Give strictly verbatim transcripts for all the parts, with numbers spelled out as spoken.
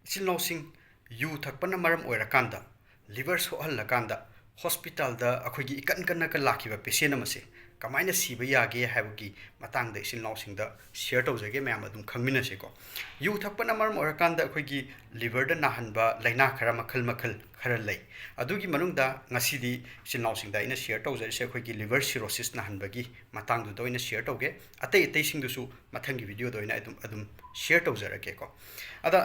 ꯏꯆꯤꯜ ꯏꯅꯥꯎꯁꯤꯡ, ꯌꯨ ꯊꯛꯄꯅ ꯃꯔꯝ ꯑꯣꯏꯔꯀꯥꯟꯗ ꯂꯤꯚꯔ ꯁꯣꯛꯍꯜꯂꯀꯥꯟꯗ ꯍꯣꯁꯄꯤꯇꯥꯜꯗ ꯑꯩꯈꯣꯏꯒꯤ ꯏꯀꯟ ꯀꯟꯅꯒ ꯂꯥꯛꯈꯤꯕ ꯄꯦꯁꯦꯟ ꯑꯃꯁꯦ ꯀꯃꯥꯏꯅ ꯁꯤꯕ ꯌꯥꯒꯦ ꯍꯥꯏꯕꯒꯤ ꯃꯇꯥꯡꯗ ꯏꯆꯤꯜ ꯏꯅꯥꯎꯁꯤꯡꯗ ꯁꯤꯌꯔ ꯇꯧꯖꯒꯦ꯫ ꯃꯌꯥꯝ ꯑꯗꯨꯝ ꯈꯪꯃꯤꯟꯅꯁꯤꯀꯣ꯫ ꯌꯨ ꯊꯛꯄꯅ ꯃꯔꯝ ꯑꯣꯏꯔꯀꯥꯟꯗ ꯑꯩꯈꯣꯏꯒꯤ ꯂꯤꯚꯔꯗ ꯅꯥꯍꯟꯕ ꯂꯥꯏꯅꯥ ꯈꯔ ꯃꯈꯜ ꯃꯈꯜ ꯈꯔ ꯂꯩ꯫ ꯑꯗꯨꯒꯤ ꯃꯅꯨꯡꯗ ꯉꯁꯤꯗꯤ ꯏꯆꯤꯜ ꯏꯅꯥꯎꯁꯤꯡꯗ ꯑꯩꯅ ꯁꯤꯌꯔ ꯇꯧꯖꯔꯤꯁꯦ ꯑꯩꯈꯣꯏꯒꯤ ꯂꯤꯚꯔ ꯁꯤꯔꯣꯁꯤꯁ ꯅꯥꯍꯟꯕꯒꯤ ꯃꯇꯥꯡꯗꯨꯗ ꯑꯣꯏꯅ ꯁꯤꯌꯔ ꯇꯧꯒꯦ꯫ ꯑꯇꯩ ꯑꯇꯩꯁꯤꯡꯗꯨꯁꯨ ꯃꯊꯪꯒꯤ ꯚꯤꯗꯤꯑꯣꯗ ꯑꯣꯏꯅ ꯑꯗꯨꯝ ꯑꯗꯨꯝ ꯁꯤꯌꯔ ꯇꯧꯖꯔꯛꯀꯦꯀꯣ꯫ ꯑꯗ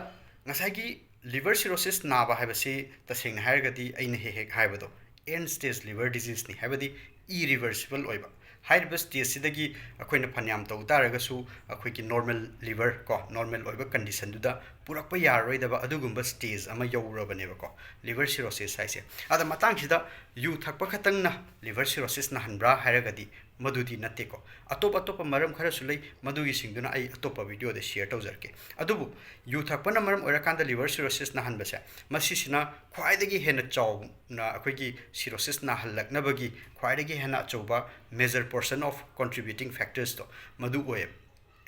ꯉꯁꯥꯏꯒꯤ ꯂꯤꯚꯔ ꯁꯤꯔꯣꯁꯤꯁ ꯅꯥꯕ ꯍꯥꯏꯕꯁꯤ ꯇꯁꯦꯡꯅ ꯍꯥꯏꯔꯒꯗꯤ ꯑꯩꯅ ꯍꯦꯛ ꯍꯦꯛ ꯍꯥꯏꯕꯗꯣ ꯑꯦꯟ ꯁ꯭ꯇꯦꯖ ꯂꯤꯚꯔ ꯗꯤꯖꯤꯖꯅꯤ, ꯍꯥꯏꯕꯗꯤ ꯏꯔꯤꯚꯔꯁꯤꯕꯜ ꯑꯣꯏꯕ꯫ ꯍꯥꯏꯔꯤꯕ ꯁ꯭ꯇꯦꯖꯁꯤꯗꯒꯤ ꯑꯩꯈꯣꯏꯅ ꯐꯅꯌꯥꯝ ꯇꯧ ꯇꯥꯔꯒꯁꯨ ꯑꯩꯈꯣꯏꯒꯤ ꯅꯣꯔꯃꯦꯜ ꯂꯤꯚꯔ ꯀꯣ, ꯅꯣꯔꯃꯦꯜ ꯑꯣꯏꯕ ꯀꯟꯗꯤꯁꯟꯗꯨꯗ ꯄꯨꯔꯛꯄ ꯌꯥꯔꯔꯣꯏꯗꯕ ꯑꯗꯨꯒꯨꯝꯕ ꯁ꯭ꯇꯦꯖ ꯑꯃ ꯌꯧꯔꯕꯅꯦꯕꯀꯣ ꯂꯤꯚꯔ ꯁꯤꯔꯣꯁꯤꯁ ꯍꯥꯏꯁꯦ꯫ ꯑꯗ ꯃꯇꯥꯡꯁꯤꯗ ꯌꯨ ꯊꯛꯄ ꯈꯛꯇꯪꯅ ꯂꯤꯚꯔ ꯁꯤꯔꯣꯁꯤꯁ ꯅꯥꯍꯟꯕ꯭ꯔꯥ ꯍꯥꯏꯔꯒꯗꯤ ꯃꯗꯨꯗꯤ ꯅꯠꯇꯦꯀꯣ꯫ ꯑꯇꯣꯞ ꯑꯇꯣꯞꯄ ꯃꯔꯝ ꯈꯔꯁꯨ ꯂꯩ, ꯃꯗꯨꯒꯤꯁꯤꯡꯗꯨꯅ ꯑꯩ ꯑꯇꯣꯞꯄ ꯚꯤꯗꯤꯑꯣꯗ ꯁꯤꯌꯔ ꯇꯧꯖꯔꯛꯀꯦ꯫ ꯑꯗꯨꯕꯨ ꯌꯨ ꯊꯛꯄꯅ ꯃꯔꯝ ꯑꯣꯏꯔꯀꯥꯟꯗ ꯂꯤꯚꯔ ꯁꯤꯔꯣꯁꯤꯁ ꯅꯥꯍꯟꯕꯁꯦ, ꯃꯁꯤꯁꯤꯅ ꯈ꯭ꯋꯥꯏꯗꯒꯤ ꯍꯦꯟꯅ ꯆꯥꯎꯅ ꯑꯩꯈꯣꯏꯒꯤ ꯁꯤꯔꯣꯁꯤꯁ ꯅꯥꯍꯜꯂꯛꯅꯕꯒꯤ ꯈ꯭ꯋꯥꯏꯗꯒꯤ ꯍꯦꯟꯅ ꯑꯆꯧꯕ ꯃꯦꯖꯔ ꯄꯣꯔꯁꯟ ꯑꯣꯐ ꯀꯣꯟꯇ꯭ꯔꯤꯕ꯭ꯌꯨꯇꯤꯡ ꯐꯦꯛꯇꯔꯁꯇꯣ ꯃꯗꯨ ꯑꯣꯏꯌꯦꯕ꯫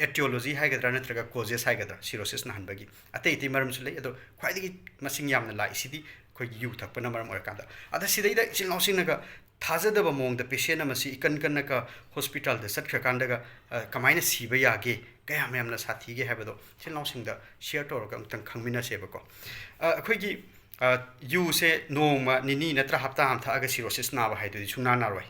ꯑꯦꯇꯤꯌꯣꯂꯣꯖꯤ ꯍꯥꯏꯒꯗ꯭ꯔꯥ ꯅꯠꯇ꯭ꯔꯒ ꯀꯣꯖꯦꯁ ꯍꯥꯏꯒꯗ꯭ꯔꯥ ꯁꯤꯔꯣꯁꯤꯁ ꯅꯥꯍꯟꯕꯒꯤ, ꯑꯇꯩ ꯑꯇꯩ ꯃꯔꯝꯁꯨ ꯂꯩ, ꯑꯗꯣ ꯈ꯭ꯋꯥꯏꯗꯒꯤ ꯃꯁꯤꯡ ꯌꯥꯝꯅ ꯂꯥꯛꯏꯁꯤꯗꯤ ꯑꯩꯈꯣꯏꯒꯤ ꯌꯨ ꯊꯛꯄꯅ ꯃꯔꯝ ꯑꯣꯏꯔꯀꯥꯟꯗ꯫ ꯑꯗ ꯁꯤꯗꯩꯗ ꯏꯆꯤꯜ ꯏꯅꯥꯎꯁꯤꯡꯅꯒ ꯊꯥꯖꯗꯕ ꯃꯑꯣꯡꯗ ꯄꯦꯁꯦꯟ ꯑꯃꯁꯤ ꯏꯀꯟ ꯀꯟꯅꯒ ꯍꯣꯁꯄꯤꯇꯥꯜꯗ ꯆꯠꯈ꯭ꯔꯀꯥꯟꯗꯒ, ꯑ, ꯀꯃꯥꯏꯅ ꯁꯤꯕ ꯌꯥꯒꯦ, ꯀꯌꯥꯝ ꯌꯥꯝꯅ ꯁꯥꯊꯤꯒꯦ ꯍꯥꯏꯕꯗꯣ ꯏꯆꯤꯜ ꯏꯅꯥꯎꯁꯤꯡꯗ ꯁꯤꯌꯔ ꯇꯧꯔꯒ ꯑꯃꯨꯛꯇꯪ ꯈꯪꯃꯤꯟꯅꯁꯦꯕꯀꯣ꯫ ꯑ, ꯑꯩꯈꯣꯏꯒꯤ, ꯑ, ꯌꯨꯁꯦ ꯅꯣꯡꯃ ꯅꯤꯅꯤ ꯅꯠꯇ꯭ꯔ ꯍꯞꯇꯥ ꯑꯃ ꯊꯛꯑꯒ ꯁꯤꯔꯣꯁꯤꯁ ꯅꯥꯕ ꯍꯥꯏꯗꯨꯗꯤ ꯁꯨꯡꯅꯥ ꯅꯥꯔꯣꯏ꯫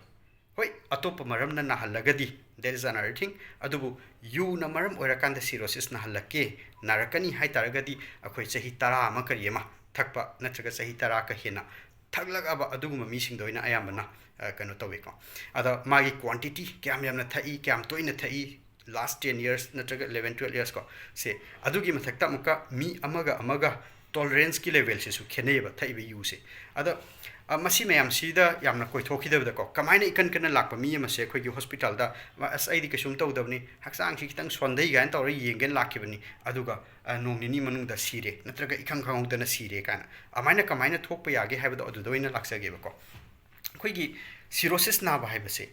ꯍꯣꯏ, ꯑꯇꯣꯞꯄ ꯃꯔꯝꯅ ꯅꯥꯍꯜꯂꯒꯗꯤ, that is another thing, ꯑꯗꯨꯕꯨ ꯌꯨꯅ ꯃꯔꯝ ꯑꯣꯏꯔꯀꯥꯟꯗ ꯁꯤꯔꯣꯁꯤꯁ ꯅꯥꯍꯜꯂꯛꯀꯦ, ꯅꯥꯔꯛꯀꯅꯤ ꯍꯥꯏ ꯇꯥꯔꯒꯗꯤ ꯑꯩꯈꯣꯏ ꯆꯍꯤ ꯇꯔꯥ ꯑꯃ ꯀꯔꯤ ꯑꯃ ꯊꯛꯄ ꯅꯠꯇ꯭ꯔꯒ ꯆꯍꯤ ꯇꯔꯥ ꯀ ꯍꯦꯟꯅ ꯊꯛꯂꯛꯑꯕ ꯑꯗꯨꯒꯨꯝꯕ ꯃꯤꯁꯤꯡꯗ ꯑꯣꯏꯅ ꯑꯌꯥꯝꯕꯅ, ꯑ, ꯀꯩꯅꯣ ꯇꯧꯋꯤꯀꯣ꯫ ꯑꯗ ꯃꯥꯒꯤ ꯀ꯭ꯋꯥꯟꯇꯤꯇꯤ ꯀꯌꯥꯝ ꯌꯥꯝꯅ ꯊꯛꯏ, ꯀꯌꯥꯝ ꯇꯣꯏꯅ ꯊꯛꯏ, ꯂꯥꯁ ꯇꯦꯟ ꯌꯔꯁ ꯅꯠꯇ꯭ꯔꯒ ꯏꯂꯦꯚꯦꯟ ꯇꯨꯌꯦꯜꯞ ꯌꯔꯁ ꯀꯣ, ꯁꯦ, ꯑꯗꯨꯒꯤ ꯃꯊꯛꯇ ꯑꯃꯨꯛꯀ ꯃꯤ ꯑꯃꯒ ꯑꯃꯒ ꯇꯣꯂꯔꯦꯟꯁꯀꯤ ꯂꯦꯚꯦꯜꯁꯤꯁꯨ ꯈꯦꯠꯅꯩꯌꯦꯕ ꯊꯛꯏꯕ ꯌꯨꯁꯦ꯫ ꯑꯗ, ꯑ, ꯃꯁꯤ ꯃꯌꯥꯝꯁꯤꯗ ꯌꯥꯝꯅ ꯀꯣꯏꯊꯣꯛꯈꯤꯗꯕꯗꯀꯣ, ꯀꯃꯥꯏꯅ ꯏꯀꯟ ꯀꯟꯅ ꯂꯥꯛꯄ ꯃꯤ ꯑꯃꯁꯦ ꯑꯩꯈꯣꯏꯒꯤ ꯍꯣꯁꯄꯤꯇꯥꯜꯗ, "ꯑꯁ, ꯑꯩꯗꯤ ꯀꯩꯁꯨꯝ ꯇꯧꯗꯕꯅꯤ, ꯍꯛꯆꯥꯡꯁꯤ ꯈꯤꯇꯪ ꯁꯣꯟꯊꯩ" ꯀꯥꯏꯅ ꯇꯧꯔꯒ ꯌꯦꯡꯒꯦꯅ ꯂꯥꯛꯈꯤꯕꯅꯤ, ꯑꯗꯨꯒ, ꯑ, ꯅꯣꯡ ꯅꯤꯅꯤ ꯃꯅꯨꯡꯗ ꯁꯤꯔꯦ ꯅꯠꯇ꯭ꯔꯒ ꯏꯈꯪ ꯈꯪꯍꯧꯗꯅ ꯁꯤꯔꯦ ꯀꯥꯏꯅ, ꯑꯗꯨꯃꯥꯏꯅ ꯀꯃꯥꯏꯅ ꯊꯣꯛꯄ ꯌꯥꯒꯦ ꯍꯥꯏꯕꯗꯣ ꯑꯗꯨꯗ ꯑꯣꯏꯅ ꯂꯥꯛꯆꯒꯦꯕꯀꯣ꯫ ꯑꯩꯈꯣꯏꯒꯤ ꯁꯤꯔꯣꯁꯤꯁ ꯅꯥꯕ ꯍꯥꯏꯕꯁꯦ,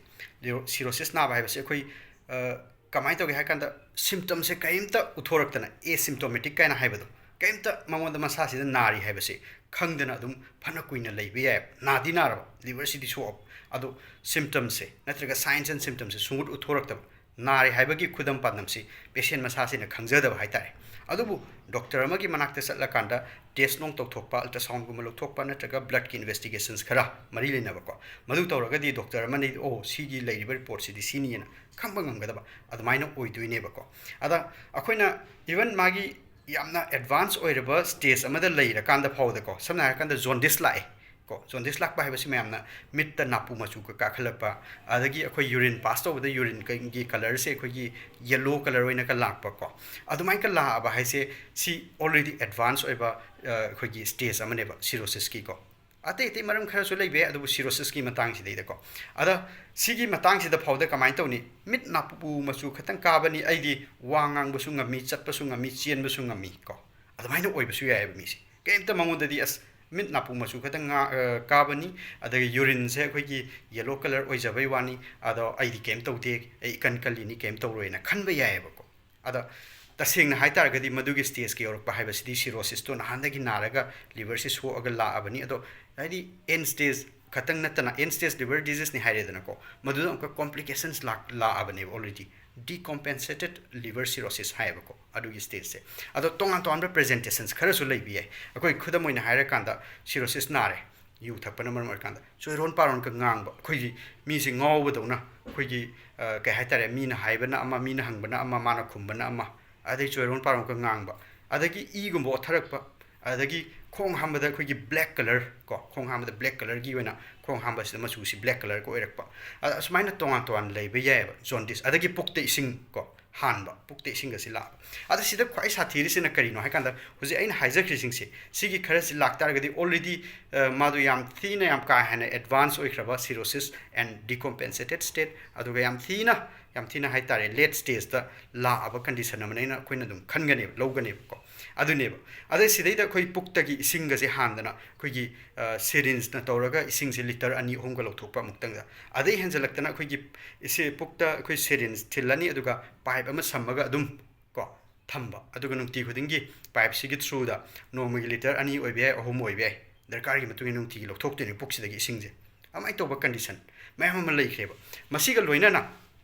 ꯁꯤꯔꯣꯁꯤꯁ ꯅꯥꯕ ꯍꯥꯏꯕꯁꯦ ꯑꯩꯈꯣꯏ, ꯑ, ꯀꯃꯥꯏꯅ ꯇꯧꯒꯦ ꯍꯥꯏ ꯀꯥꯟꯗ, ꯁꯤꯝꯇꯝꯁꯦ ꯀꯔꯤꯝꯇ ꯎꯠꯊꯣꯔꯛꯇꯅ, ꯑꯦꯁꯤꯝꯇꯣꯃꯦꯇꯤꯛ ꯀꯥꯏꯅ ꯍꯥꯏꯕꯗꯣ, ꯀꯩꯝꯇ ꯃꯉꯣꯟꯗ ꯃꯁꯥꯁꯤꯗ ꯅꯥꯔꯤ ꯍꯥꯏꯕꯁꯤ ꯈꯪꯗꯅ ꯑꯗꯨꯝ ꯐꯅ ꯀꯨꯏꯅ ꯂꯩꯕ ꯌꯥꯏ꯫ ꯅꯥꯗꯤ ꯅꯥꯔꯕ, ꯂꯤꯚꯔꯁꯤꯗꯤ ꯁꯣꯛꯑꯕ, ꯑꯗꯣ ꯁꯤꯝꯇꯝꯁꯦ ꯅꯠꯇ꯭ꯔꯒ ꯁꯥꯏꯟꯁ ꯑꯦꯟ ꯁꯤꯝꯇꯝꯁꯦ ꯁꯨꯡꯎꯠ ꯎꯠꯊꯣꯔꯛꯇꯕ, ꯅꯥꯔꯦ ꯍꯥꯏꯕꯒꯤ ꯈꯨꯗꯝ ꯄꯥꯟꯗꯝꯁꯤ ꯄꯦꯁꯦꯟ ꯃꯁꯥꯁꯤꯅ ꯈꯪꯖꯗꯕ ꯍꯥꯏꯇꯥꯔꯦ꯫ ꯑꯗꯨꯕꯨ ꯗꯣꯛꯇꯔ ꯑꯃꯒꯤ ꯃꯅꯥꯛꯇ ꯆꯠꯂꯀꯥꯟꯗ ꯇꯦꯁ ꯅꯣꯡ ꯇꯧꯊꯣꯛꯄ, ꯑꯜꯇ꯭ꯔꯥꯁꯥꯎꯟꯒꯨꯝꯕ ꯂꯧꯊꯣꯛꯄ ꯅꯠꯇ꯭ꯔꯒ ꯕ꯭ꯂꯗꯀꯤ ꯏꯟꯚꯦꯁꯇꯤꯒꯦꯁꯟꯁ ꯈꯔ ꯃꯔꯤ ꯂꯩꯅꯕꯀꯣ, ꯃꯗꯨ ꯇꯧꯔꯒꯗꯤ ꯗꯣꯛꯇꯔ ꯑꯃꯅ "ꯑꯣ, ꯁꯤꯒꯤ ꯂꯩꯔꯤꯕ ꯔꯤꯄꯣꯔꯠꯁꯤꯗꯤ ꯁꯤꯅꯤꯅ" ꯈꯪꯕ ꯉꯝꯒꯗꯕ ꯑꯗꯨꯃꯥꯏꯅ ꯑꯣꯏꯗꯣꯏꯅꯦꯕꯀꯣ꯫ ꯑꯗ ꯑꯩꯈꯣꯏꯅ ꯏꯚꯟ ꯃꯥꯒꯤ ꯌꯥꯝꯅ ꯑꯦꯗꯚꯥꯟꯁ ꯑꯣꯏꯔꯕ ꯁ꯭ꯇꯦꯖ ꯑꯃꯗ ꯂꯩꯔꯀꯥꯟꯗ ꯐꯥꯎꯕꯗꯀꯣ, ꯁꯝꯅ ꯍꯥꯏꯔꯀꯥꯟꯗ ꯖꯣꯟꯗꯤꯁ ꯂꯥꯛꯑꯦ ꯀꯣ꯫ ꯖꯣꯟꯗꯤꯁ ꯂꯥꯛꯄ ꯍꯥꯏꯕꯁꯤ ꯃꯌꯥꯝꯅ ꯃꯤꯠꯇ ꯅꯥꯄꯨ ꯃꯆꯨꯒ ꯀꯥꯈꯠꯂꯛꯄ, ꯑꯗꯒꯤ ꯑꯩꯈꯣꯏ ꯌꯨꯔꯤꯟ ꯄꯥꯁ ꯇꯧꯕꯗ ꯌꯨꯔꯤꯟꯒꯤ ꯀꯂꯔꯁꯦ ꯑꯩꯈꯣꯏꯒꯤ ꯌꯦꯂꯣ ꯀꯂꯔ ꯑꯣꯏꯅꯒ ꯂꯥꯛꯄ ꯀꯣ꯫ ꯑꯗꯨꯃꯥꯏꯅ ꯂꯥꯛꯑꯕ ꯍꯥꯏꯁꯦ ꯁꯤ ꯑꯣꯜꯔꯦꯗꯤ ꯑꯦꯗꯚꯥꯟꯁ ꯑꯣꯏꯕ, ꯑ, ꯑꯩꯈꯣꯏꯒꯤ ꯁ꯭ꯇꯦꯖ ꯑꯃꯅꯦꯕ ꯁꯤꯔꯣꯁꯤꯁꯀꯤ ꯀꯣ꯫ ꯑꯇꯩ ꯑꯇꯩ ꯃꯔꯝ ꯈꯔꯁꯨ ꯂꯩꯕ ꯌꯥꯏ, ꯑꯗꯨꯕꯨ ꯁꯤꯔꯣꯁꯤꯁꯀꯤ ꯃꯇꯥꯡꯁꯤꯗꯩꯗꯀꯣ꯫ ꯑꯗ ꯁꯤꯒꯤ ꯃꯇꯥꯡꯁꯤꯗ ꯐꯥꯎꯗ ꯀꯃꯥꯏꯅ ꯇꯧꯅꯤ? ꯃꯤꯠ ꯅꯥꯄꯨ ꯃꯆꯨ ꯈꯛꯇꯪ ꯀꯥꯕꯅꯤ, ꯑꯩꯗꯤ ꯋꯥ ꯉꯥꯡꯕꯁꯨ ꯉꯝꯃꯤ, ꯆꯠꯄꯁꯨ ꯉꯝꯃꯤ, ꯆꯦꯟꯕꯁꯨ ꯉꯝꯃꯤ ꯀꯣ꯫ ꯑꯗꯨꯃꯥꯏꯅ ꯑꯣꯏꯕꯁꯨ ꯌꯥꯏꯑꯕ ꯃꯤꯁꯦ꯫ ꯀꯩꯝꯇ ꯃꯉꯣꯟꯗꯗꯤ ꯑꯁ ꯃꯤꯠ ꯅꯥꯄꯨ ꯃꯆꯨ ꯈꯛꯇꯪ ꯉꯥ-, ꯑ, ꯀꯥꯕꯅꯤ, ꯑꯗꯒꯤ ꯌꯨꯔꯤꯟꯁꯦ ꯑꯩꯈꯣꯏꯒꯤ ꯌꯦꯂꯣ ꯀꯂꯔ ꯑꯣꯏꯖꯕꯩ ꯋꯥꯅꯤ, ꯑꯗꯣ ꯑꯩꯗꯤ ꯀꯩꯝ ꯇꯧꯗꯦ, ꯑꯩ ꯏꯀꯟ ꯀꯜꯂꯤꯅꯤ, ꯀꯩꯝ ꯇꯧꯔꯣꯏꯅ ꯈꯟꯕ ꯌꯥꯏꯑꯕꯀꯣ꯫ ꯑꯗ ꯇꯁꯦꯡꯅ ꯍꯥꯏ ꯇꯥꯔꯒꯗꯤ ꯃꯗꯨꯒꯤ ꯁ꯭ꯇꯦꯖꯀ ꯌꯧꯔꯛꯄ ꯍꯥꯏꯕꯁꯤꯗꯤ ꯁꯤꯔꯣꯁꯤꯁꯇꯣ ꯅꯍꯥꯟꯗꯒꯤ ꯅꯥꯔꯒ ꯂꯤꯚꯔꯁꯤ ꯁꯣꯛꯑꯒ ꯂꯥꯛꯑꯕꯅꯤ꯫ ꯑꯗꯣ ꯍꯥꯏꯗꯤ ꯑꯦꯟ ꯁ꯭ꯇꯦꯖ ꯈꯛꯇꯪ ꯅꯠꯇꯅ, ꯑꯦꯟ ꯁ꯭ꯇꯦꯖ ꯂꯤꯚꯔ ꯗꯤꯖꯤꯁꯅꯤ ꯍꯥꯏꯔꯦꯗꯅꯀꯣ, ꯃꯗꯨꯗ ꯑꯃꯨꯛꯀ ꯀꯣꯝꯄ꯭ꯂꯤꯀꯦꯁꯟꯁ ꯂꯥꯛ-, ꯂꯥꯛꯑꯕꯅꯦꯕ ꯑꯣꯜꯔꯦꯗꯤ꯫ ꯗꯤꯀꯣꯝꯄꯦꯟꯁꯦꯇꯦꯠ ꯂꯤꯚꯔ ꯁꯤꯔꯣꯁꯤꯁ ꯍꯥꯏꯌꯦꯕꯀꯣ ꯑꯗꯨꯒꯤ ꯁ꯭ꯇꯦꯖꯁꯦ꯫ ꯑꯗꯣ ꯇꯣꯉꯥꯟ ꯇꯣꯉꯥꯟꯕ ꯄ꯭ꯔꯖꯦꯟꯇꯦꯁꯟꯁ ꯈꯔꯁꯨ ꯂꯩꯕ ꯌꯥꯏ꯫ ꯑꯩꯈꯣꯏ ꯈꯨꯗꯝ ꯑꯣꯏꯅ ꯍꯥꯏꯔꯀꯥꯟꯗ ꯁꯤꯔꯣꯁꯤꯁ ꯅꯥꯔꯦ, ꯌꯨ ꯊꯛꯄꯅ ꯃꯔꯝ ꯑꯣꯏꯔꯀꯥꯟꯗ ꯆꯣꯏꯔꯣꯟ ꯄꯥꯔꯣꯟꯒ ꯉꯥꯡꯕ, ꯑꯩꯈꯣꯏꯒꯤ ꯃꯤꯁꯦ ꯉꯥꯎꯕꯗꯧꯅ, ꯑꯩꯈꯣꯏꯒꯤ, ꯑ, ꯀꯩ ꯍꯥꯏꯇꯥꯔꯦ, ꯃꯤꯅ ꯍꯥꯏꯕꯅ ꯑꯃ, ꯃꯤꯅ ꯍꯪꯕꯅ ꯑꯃ, ꯃꯥꯅ ꯈꯨꯝꯕꯅ ꯑꯃ, ꯑꯗꯩ ꯆꯣꯏꯔꯣꯟ ꯄꯥꯔꯣꯟꯒ ꯉꯥꯡꯕ, ꯑꯗꯒꯤ ꯏꯒꯨꯝꯕ ꯑꯣꯠꯊꯔꯛꯄ, ꯑꯗꯒꯤ ꯈꯣꯡ ꯍꯥꯝꯕꯗ ꯑꯩꯈꯣꯏꯒꯤ ꯕ꯭ꯂꯦꯛ ꯀꯂꯔ ꯀꯣ, ꯈꯣꯡ ꯍꯥꯝꯕꯗ ꯕ꯭ꯂꯦꯛ ꯀꯂꯔꯒꯤ ꯑꯣꯏꯅ ꯈꯣꯡ ꯍꯥꯝꯕꯁꯤꯗ ꯃꯆꯨꯁꯤ ꯕ꯭ꯂꯦꯛ ꯀꯂꯔꯒ ꯑꯣꯏꯔꯛꯄ, ꯑ-, ꯑꯁꯨꯃꯥꯏꯅ ꯇꯣꯉꯥꯟ ꯇꯣꯉꯥꯟ ꯂꯩꯕ ꯌꯥꯏꯑꯕ꯫ ꯖꯣꯟꯗꯤꯁ, ꯑꯗꯒꯤ ꯄꯨꯛꯇ ꯏꯁꯤꯡ ꯀꯣ, ꯍꯥꯟꯕ, ꯄꯨꯛꯇ ꯏꯁꯤꯡꯒꯁꯤ ꯂꯥꯛꯄ꯫ ꯑꯗ ꯁꯤꯗ ꯈ꯭ꯋꯥꯏ ꯁꯥꯊꯤꯔꯤꯁꯤꯅ ꯀꯔꯤꯅꯣ ꯍꯥꯏꯀꯥꯟꯗ, ꯍꯧꯖꯤꯛ ꯑꯩꯅ ꯍꯥꯏꯖꯈ꯭ꯔꯤꯁꯤꯡꯁꯦ, ꯁꯤꯒꯤ ꯈꯔꯁꯤ ꯂꯥꯛꯇꯥꯔꯒꯗꯤ already, ꯑ, ꯃꯥꯗꯣ ꯌꯥꯝ ꯊꯤꯅ, ꯌꯥꯝ ꯀꯥ ꯍꯦꯟꯅ advance ꯑꯣꯏꯈ꯭ꯔꯕ cirrhosis and decompensated state, ꯑꯗꯨꯒ ꯌꯥꯝ ꯊꯤꯅ, ꯌꯥꯝ ꯊꯤꯅ ꯍꯥꯏꯇꯥꯔꯦ, ꯂꯦꯠ ꯁ꯭ꯇꯦꯖꯇ ꯂꯥꯛꯑꯕ ꯀꯟꯗꯤꯁꯟ ꯑꯃꯅ ꯑꯩꯅ, ꯑꯩꯈꯣꯏꯅ ꯑꯗꯨꯝ ꯈꯟꯒꯅꯦꯕ, ꯂꯧꯒꯅꯦꯕꯀꯣ꯫ ꯑꯗꯨꯅꯦꯕ꯫ ꯑꯗꯩ ꯁꯤꯗꯩꯗ ꯑꯩꯈꯣꯏ ꯄꯨꯛꯇꯒꯤ ꯏꯁꯤꯡꯒꯁꯦ ꯍꯥꯟꯗꯅ ꯑꯩꯈꯣꯏꯒꯤ, ꯑ, ꯁꯤꯔꯤꯟꯖꯅ ꯇꯧꯔꯒ ꯏꯁꯤꯡꯁꯦ ꯂꯤꯇꯔ ꯑꯅꯤ ꯑꯍꯨꯝꯒ ꯂꯧꯊꯣꯛꯄ ꯑꯃꯨꯛꯇꯪꯗ꯫ ꯑꯗꯩ ꯍꯦꯟꯖꯜꯂꯛꯇꯅ ꯑꯩꯈꯣꯏꯒꯤ ꯏꯁꯤ-, ꯄꯨꯛꯇ ꯑꯩꯈꯣꯏ ꯁꯤꯔꯤꯟꯖ ꯊꯤꯜꯂꯅꯤ, ꯑꯗꯨꯒ ꯄꯥꯏꯞ ꯑꯃ ꯁꯝꯃꯒ ꯑꯗꯨꯝ ꯀꯣ, ꯊꯝꯕ, ꯑꯗꯨꯒ ꯅꯨꯡꯇꯤ ꯈꯨꯗꯤꯡꯒꯤ ꯄꯥꯏꯞꯁꯤꯒꯤ ꯊ꯭ꯔꯨꯗ ꯅꯣꯡꯃꯒꯤ ꯂꯤꯇꯔ ꯑꯅꯤ ꯑꯣꯏꯕ ꯌꯥꯏ, ꯑꯍꯨꯝ ꯑꯣꯏꯕ ꯌꯥꯏ, ꯗꯔꯀꯥꯔꯒꯤ ꯃꯇꯨꯡ ꯏꯟꯅ ꯅꯨꯡꯇꯤꯒꯤ ꯂꯧꯊꯣꯛꯇꯣꯏꯅꯦ ꯄꯨꯛꯁꯤꯗꯒꯤ ꯏꯁꯤꯡꯁꯦ꯫ ꯑꯗꯨꯃꯥꯏꯅ ꯇꯧꯕ ꯀꯟꯗꯤꯁꯟ ꯃꯌꯥꯝ ꯑꯃ ꯂꯩꯈ꯭ꯔꯦꯕ꯫ ꯃꯁꯤꯒ ꯂꯣꯏꯅꯅ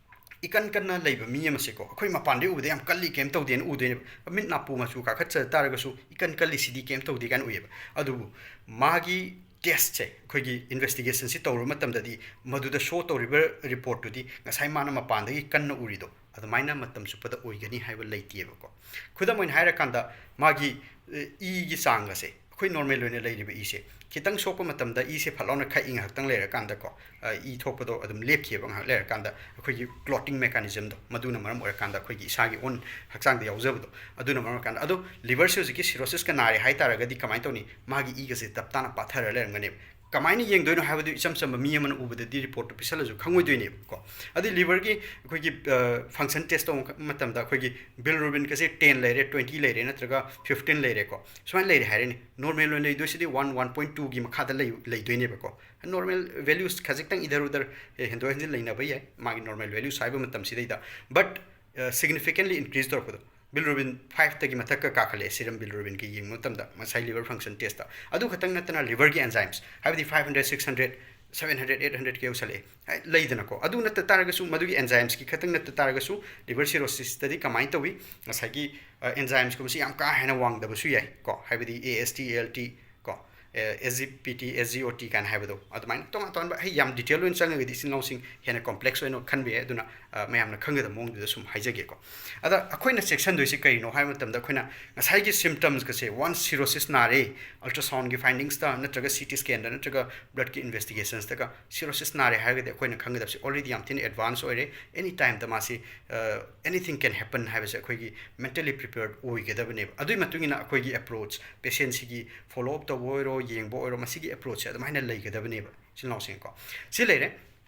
ꯏꯀꯟ ꯀꯟꯅ ꯂꯩꯕ ꯃꯤ ꯑꯃꯁꯦꯀꯣ, ꯑꯩꯈꯣꯏ ꯃꯄꯥꯟꯗꯩ ꯎꯕꯗ ꯌꯥꯝ ꯀꯜꯂꯤ, ꯀꯩꯝ ꯇꯧꯗꯦꯅ ꯎꯗꯣꯏꯅꯦꯕ꯫ ꯃꯤꯠ ꯅꯥꯄꯨ ꯃꯆꯨ ꯀꯥꯈꯠꯆ ꯇꯥꯔꯒꯁꯨ ꯏꯀꯟ ꯀꯜꯂꯤ, ꯁꯤꯗꯤ ꯀꯩꯝ ꯇꯧꯗꯦ ꯀꯥꯏꯅ ꯎꯏꯌꯦꯕ꯫ ꯑꯗꯨꯕꯨ ꯃꯥꯒꯤ ꯇꯦꯁꯁꯦ, ꯑꯩꯈꯣꯏꯒꯤ ꯏꯟꯚꯦꯁꯇꯤꯒꯦꯁꯟꯁꯤ ꯇꯧꯔꯨꯕ ꯃꯇꯝꯗꯗꯤ ꯃꯗꯨꯗ ꯁꯣ ꯇꯧꯔꯤꯕ ꯔꯤꯄꯣꯔꯠꯇꯨꯗꯤ ꯉꯁꯥꯏ ꯃꯥꯅ ꯃꯄꯥꯟꯗꯒꯤ ꯀꯟꯅ ꯎꯔꯤꯗꯣ ꯑꯗꯨꯃꯥꯏꯅ ꯃꯇꯝ ꯆꯨꯞꯄꯗ ꯑꯣꯏꯒꯅꯤ ꯍꯥꯏꯕ ꯂꯩꯇꯦꯕꯀꯣ꯫ ꯈꯨꯗꯝ ꯑꯣꯏꯅ ꯍꯥꯏꯔꯀꯥꯟꯗ ꯃꯥꯒꯤ, ꯑ, ꯏꯒꯤ ꯆꯥꯡ ꯑꯁꯦ, ꯑꯩꯈꯣꯏ ꯅꯣꯔꯃꯦꯜ ꯑꯣꯏꯅ ꯂꯩꯔꯤꯕ ꯏꯁꯦ ꯈꯤꯇꯪ ꯁꯣꯛꯄ ꯃꯇꯝꯗ ꯏꯁꯦ ꯐꯠ ꯂꯥꯎꯅ ꯈꯛꯏ ꯉꯥꯏꯍꯥꯛꯇꯪ ꯂꯩꯔꯀꯥꯟꯗꯀꯣ, ꯑ, ꯏ ꯊꯣꯛꯄꯗꯣ ꯑꯗꯨꯝ ꯂꯦꯞꯈꯤꯑꯕ ꯉꯥꯏꯍꯥꯛ ꯂꯩꯔꯀꯥꯟꯗ, ꯑꯩꯈꯣꯏꯒꯤ ꯀ꯭ꯂꯣꯇꯤꯡ ꯃꯦꯀꯥꯅꯤꯖꯝꯗꯣ ꯃꯗꯨꯅ ꯃꯔꯝ ꯑꯣꯏꯔꯀꯥꯟꯗ ꯑꯩꯈꯣꯏꯒꯤ ꯏꯁꯥꯒꯤ ꯑꯣꯟ ꯍꯛꯆꯥꯡꯗ ꯌꯥꯎꯖꯕꯗꯣ ꯑꯗꯨꯅ ꯃꯔꯝ ꯑꯣꯏꯔꯀꯥꯟꯗ꯫ ꯑꯗꯣ ꯂꯤꯚꯔꯁꯦ ꯍꯧꯖꯤꯛꯀꯤ ꯁꯤꯔꯣꯁꯤꯁꯀ ꯅꯥꯔꯦ ꯍꯥꯏ ꯇꯥꯔꯒꯗꯤ ꯀꯃꯥꯏꯅ ꯇꯧꯅꯤ? ꯃꯥꯒꯤ ꯏꯒꯁꯦ ꯇꯞ ꯇꯥꯅ ꯄꯥꯊꯔ ꯂꯩꯔꯝꯒꯅꯦꯕ꯫ ꯀꯃꯥꯏꯅ ꯌꯦꯡꯗꯣꯏꯅꯣ ꯍꯥꯏꯕꯗꯨ ꯏꯆꯝ ꯆꯝꯕ ꯃꯤ ꯑꯃꯅ ꯎꯕꯗꯗꯤ ꯔꯤꯄꯣꯔꯠꯇꯨ ꯄꯤꯁꯜꯂꯁꯨ ꯈꯪꯉꯣꯏꯗꯣꯏꯅꯦꯕꯀꯣ꯫ ꯑꯗꯩ ꯂꯤꯚꯔꯒꯤ ꯑꯩꯈꯣꯏꯒꯤ, ꯑ, ꯐꯪꯁꯟ ꯇꯦꯁ ꯇꯧꯕ ꯃꯇꯝꯗ ꯑꯩꯈꯣꯏꯒꯤ ꯕꯤꯂꯤꯔꯨꯕꯤꯟꯒꯁꯦ ꯇꯦꯟ ꯂꯩꯔꯦ, ꯇ꯭ꯋꯦꯟꯇꯤ ꯂꯩꯔꯦ ꯅꯠꯇ꯭ꯔꯒ ꯐꯤꯐꯇꯤꯟ ꯂꯩꯔꯦꯀꯣ, ꯁꯨꯃꯥꯏꯅ ꯂꯩꯔꯦ ꯍꯥꯏꯔꯅꯤ꯫ ꯅꯣꯔꯃꯦꯜ ꯑꯣꯏꯅ ꯂꯩꯗꯣꯏꯁꯤꯗꯤ ꯋꯥꯟ, ꯋꯥꯟ ꯄꯣꯏꯟ ꯇꯨꯒꯤ ꯃꯈꯥꯗ ꯂꯩ-, ꯂꯩꯗꯣꯏꯅꯦꯕꯀꯣ꯫ ꯅꯣꯔꯃꯦꯜ ꯚꯦꯂ꯭ꯌꯨꯁ ꯈꯖꯤꯛꯇꯪ ꯏꯙꯔ ꯎꯙꯔ, ꯑꯦ, ꯍꯦꯟꯗꯣꯛ ꯍꯦꯟꯖꯤꯟ ꯂꯩꯅꯕ ꯌꯥꯏ ꯃꯥꯒꯤ ꯅꯣꯔꯃꯦꯜ ꯚꯦꯂ꯭ꯌꯨꯁ ꯍꯥꯏꯕ ꯃꯇꯝꯁꯤꯗꯩꯗ꯫ But, ꯑ, significantly increase ꯇꯧꯔꯛꯄꯗꯣ, ꯕꯤꯂꯤꯔꯨꯕꯤꯟ ꯐꯥꯏꯚꯇꯒꯤ ꯃꯊꯛꯀ ꯀꯥꯈꯠꯂꯛꯑꯦ ꯁꯤꯔꯝ ꯕꯤꯂꯤꯔꯨꯕꯤꯟꯒ ꯌꯦꯡꯕ ꯃꯇꯝꯗ ꯉꯁꯥꯏ ꯂꯤꯚꯔ ꯐꯪꯁꯟ ꯇꯦꯁꯇ꯫ ꯑꯗꯨ ꯈꯛꯇꯪ ꯅꯠꯇꯅ ꯂꯤꯚꯔꯒꯤ ꯑꯦꯟꯖꯥꯏꯝꯁ, ꯍꯥꯏꯕꯗꯤ five hundred, six hundred, seven hundred, eight ꯍꯟꯗ꯭ꯔꯦꯠꯀ ꯌꯧꯁꯜꯂꯛꯑꯦ, ꯍꯥꯏ, ꯂꯩꯗꯅꯀꯣ꯫ ꯑꯗꯨ ꯅꯠꯇ ꯇꯥꯔꯒꯁꯨ, ꯃꯗꯨꯒꯤ ꯑꯦꯟꯖꯥꯏꯝꯁꯀꯤ ꯈꯛꯇꯪ ꯅꯠꯇ ꯇꯥꯔꯒꯁꯨ, ꯂꯤꯚꯔ ꯁꯤꯔꯣꯁꯤꯁꯇꯗꯤ ꯀꯃꯥꯏꯅ ꯇꯧꯏ? ꯉꯁꯥꯏꯒꯤ, ꯑ, ꯑꯦꯟꯖꯥꯏꯝꯁꯀꯨꯝꯕꯁꯤ ꯌꯥꯝ ꯀꯥ ꯍꯦꯟꯅ ꯋꯥꯡꯗꯕꯁꯨ ꯌꯥꯏ ꯀꯣ, ꯍꯥꯏꯕꯗꯤ A S T, A L T ꯀꯣ, ꯑꯦꯁ ꯖꯤ ꯄꯤ ꯇꯤ, ꯑꯦꯁ ꯖꯤ ꯑꯣ ꯇꯤ ꯀꯥꯏꯅ ꯍꯥꯏꯕꯗꯣ, ꯑꯗꯨꯃꯥꯏꯅ ꯇꯣꯉꯥꯟ ꯇꯣꯉꯥꯟꯕ, ꯍꯩ, ꯌꯥꯝ ꯗꯤꯇꯦꯜ ꯑꯣꯏꯅ ꯆꯪꯉꯒꯗꯤ ꯏꯆꯤꯟ ꯏꯅꯥꯎꯁꯤꯡ ꯍꯦꯟꯅ ꯀꯣꯝꯄ꯭ꯂꯦꯛꯁ ꯑꯣꯏꯅ ꯈꯟꯕ ꯌꯥꯏ꯫ ꯑꯗꯨꯅ, ꯑ, ꯃꯌꯥꯝꯅ ꯈꯪꯒꯗꯕ ꯃꯑꯣꯡꯗꯨꯗ ꯁꯨꯝ ꯍꯥꯏꯖꯒꯦꯀꯣ꯫ ꯑꯗ ꯑꯩꯈꯣꯏꯅ ꯆꯦꯛꯁꯤꯟꯗꯣꯏꯁꯤ ꯀꯔꯤꯅꯣ ꯍꯥꯏꯕ ꯃꯇꯝꯗ, ꯑꯩꯈꯣꯏꯅ ꯉꯁꯥꯏꯒꯤ ꯁꯤꯝꯇꯝꯁꯀꯁꯦ, ꯋꯥꯟꯁ ꯁꯤꯔꯣꯁꯤꯁ ꯅꯥꯔꯦ, ꯑꯜꯇ꯭ꯔꯥꯁꯥꯎꯟꯒꯤ ꯐꯥꯏꯟꯗꯤꯡꯁꯇ ꯅꯠꯇ꯭ꯔꯒ ꯁꯤ ꯇꯤ ꯁ꯭ꯀꯦꯟꯗ ꯅꯠꯇ꯭ꯔꯒ ꯕ꯭ꯂꯗꯀꯤ ꯏꯟꯚꯦꯁꯇꯤꯒꯦꯁꯟꯁꯇꯒ ꯁꯤꯔꯣꯁꯤꯁ ꯅꯥꯔꯦ ꯍꯥꯏꯔꯒꯗꯤ, ꯑꯩꯈꯣꯏꯅ ꯈꯪꯒꯗꯕꯁꯦ ꯑꯣꯜꯔꯦꯗꯤ ꯌꯥꯝ ꯊꯤꯅ ꯑꯦꯗꯚꯥꯟꯁ ꯑꯣꯏꯔꯦ꯫ ꯑꯦꯅꯤ ꯇꯥꯏꯝꯗ ꯃꯥꯁꯤ, ꯑ, anything can happen ꯍꯥꯏꯕꯁꯦ ꯑꯩꯈꯣꯏꯒꯤ ꯃꯦꯟꯇꯦꯜꯂꯤ ꯄ꯭ꯔꯤꯄꯦꯌꯔꯗ ꯑꯣꯏꯒꯗꯕꯅꯦꯕ꯫ ꯑꯗꯨꯒꯤ ꯃꯇꯨꯡ ꯏꯟꯅ ꯑꯩꯈꯣꯏꯒꯤ ꯑꯦꯄ꯭ꯔꯣꯆ, ꯄꯦꯁꯦꯟꯁꯤꯒꯤ ꯐꯣꯂꯣ ꯑꯞ ꯇꯧꯕ ꯑꯣꯏꯔꯣ, ꯌꯦꯡꯕ ꯑꯣꯏꯔꯣ, ꯃꯁꯤꯒꯤ ꯑꯦꯄ꯭ꯔꯣꯆꯁꯦ ꯑꯗꯨꯃꯥꯏꯅ ꯂꯩꯒꯗꯕꯅꯦꯕ, ꯏꯆꯤꯟ ꯏꯅꯥꯎꯁꯤꯡꯀꯣ꯫ ꯁꯤ ꯂꯩꯔꯦ꯫